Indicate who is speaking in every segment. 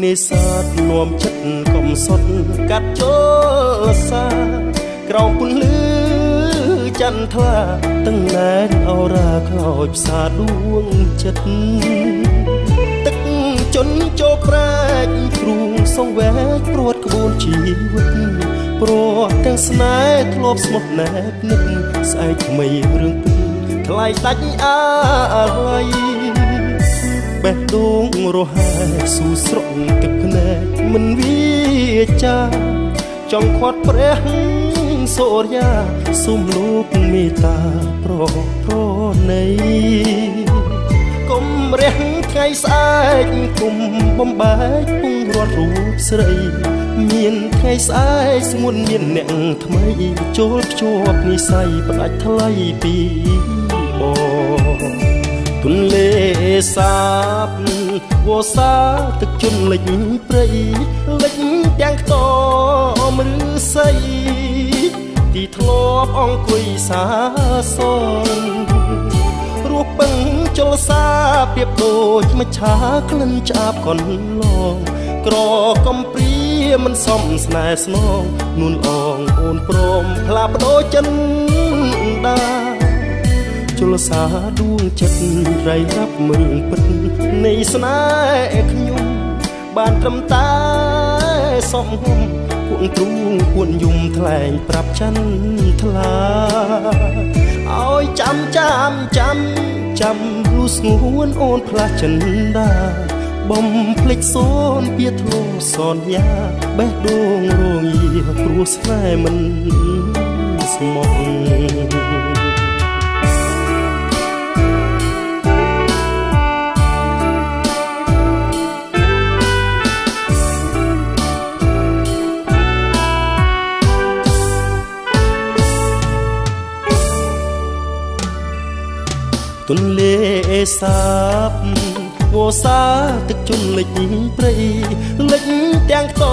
Speaker 1: នេសាទនាំចិត្តកំសត់កាត់ចូលសាក្រោមពន្លឺចន្ទថ្លាទាំងណែនអរ៉ាខ្លោចផ្សាដួងចិត្តទឹកជន់ចូលប្រែកគ្រូងសងវែកព្រួតក្បួនជីវិតព្រោះទាំងស្នេហ៍ធ្លាប់ស្មោះណែបនឹកស្អែកថ្មីរឿងពិតថ្លៃដាច់អាល័យបេះដូងរហែកស៊ូស្រុកទឹកភ្នែកមិនវាចាចង់ខាត់ព្រះសូរិយាសូមលោកមេត្តាប្រប្រណីកុំរះថ្ងៃស្អែកគុំបំបែកពងរត់រូបស្រីមានថ្ងៃស្អែកស្ងួនមានអ្នកថ្មីចូលភ្ជាប់និស័យផ្ដាច់ថ្លៃពីបងទន្លេសាបវសាទឹកជន់លិចព្រៃលិចទាំងខ្ទមឬសីទីធ្លាប់អង្គុយសាសងរស់ពឹងចលសាប្រៀបដូចមច្ឆាក្លិនឆ្អាបកន្លងក្រកំព្រាមិនសមស្នេហ៍ស្នងនួនអងអូនព្រមផ្លាប្ដូរចិនដាជលសាដួងចិត្តរៃរាប់រឿងពិតនៃស្នេហ៍ខ្ញុំបានត្រឹមតែសំហំពួនទ្រូងពួនយំថ្លែងប្រាប់ចន្ទថ្លាឲ្យចាំចាំចាំចាំលូស្ងួនអូនផ្លាស់ចិនដាបំភ្លេចសូនពៀធ្លោសន្យាបេះដូងរងាព្រោះស្នេហ៍មិនស្មោះទន្លេសាបវសាទឹកជន់លិចព្រៃលិចទាំងខ្ទ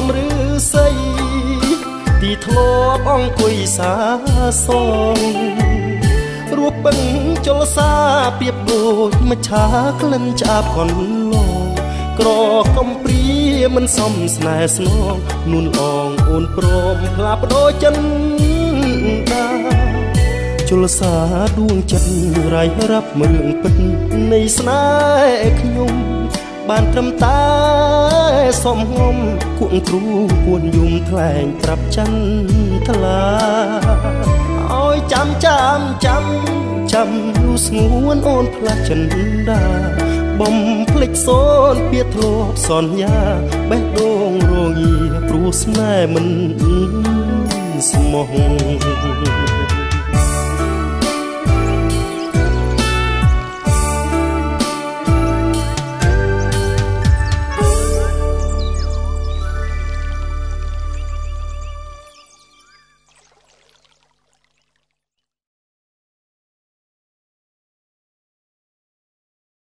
Speaker 1: មឬសីទីធ្លាប់អង្គុយសាសងរស់ពឹងចលសាប្រៀបដូចមច្ឆាក្លិនឆ្អាបកន្លងក្រកំព្រាមិនសមស្នេហ៍ស្នងនួនអងអូនព្រមផ្លាប្ដូរចិនដាជលសាដួងចិត្តរៃរាប់រឿងពិតនៃស្នេហ៍ខ្ញុំបានត្រឹមតែសំហំគួងទ្រូគួនយំថ្លែងប្រាប់ចន្ទថ្លាឲ្យចាំចាំចាំចាំលូស្ងួនអូនផ្លាស់ចិនដាបំភ្លេចសូនពៀធ្លាប់សន្យាបេះដូងរងាព្រោះស្នេហ៍មិនស្មោះ។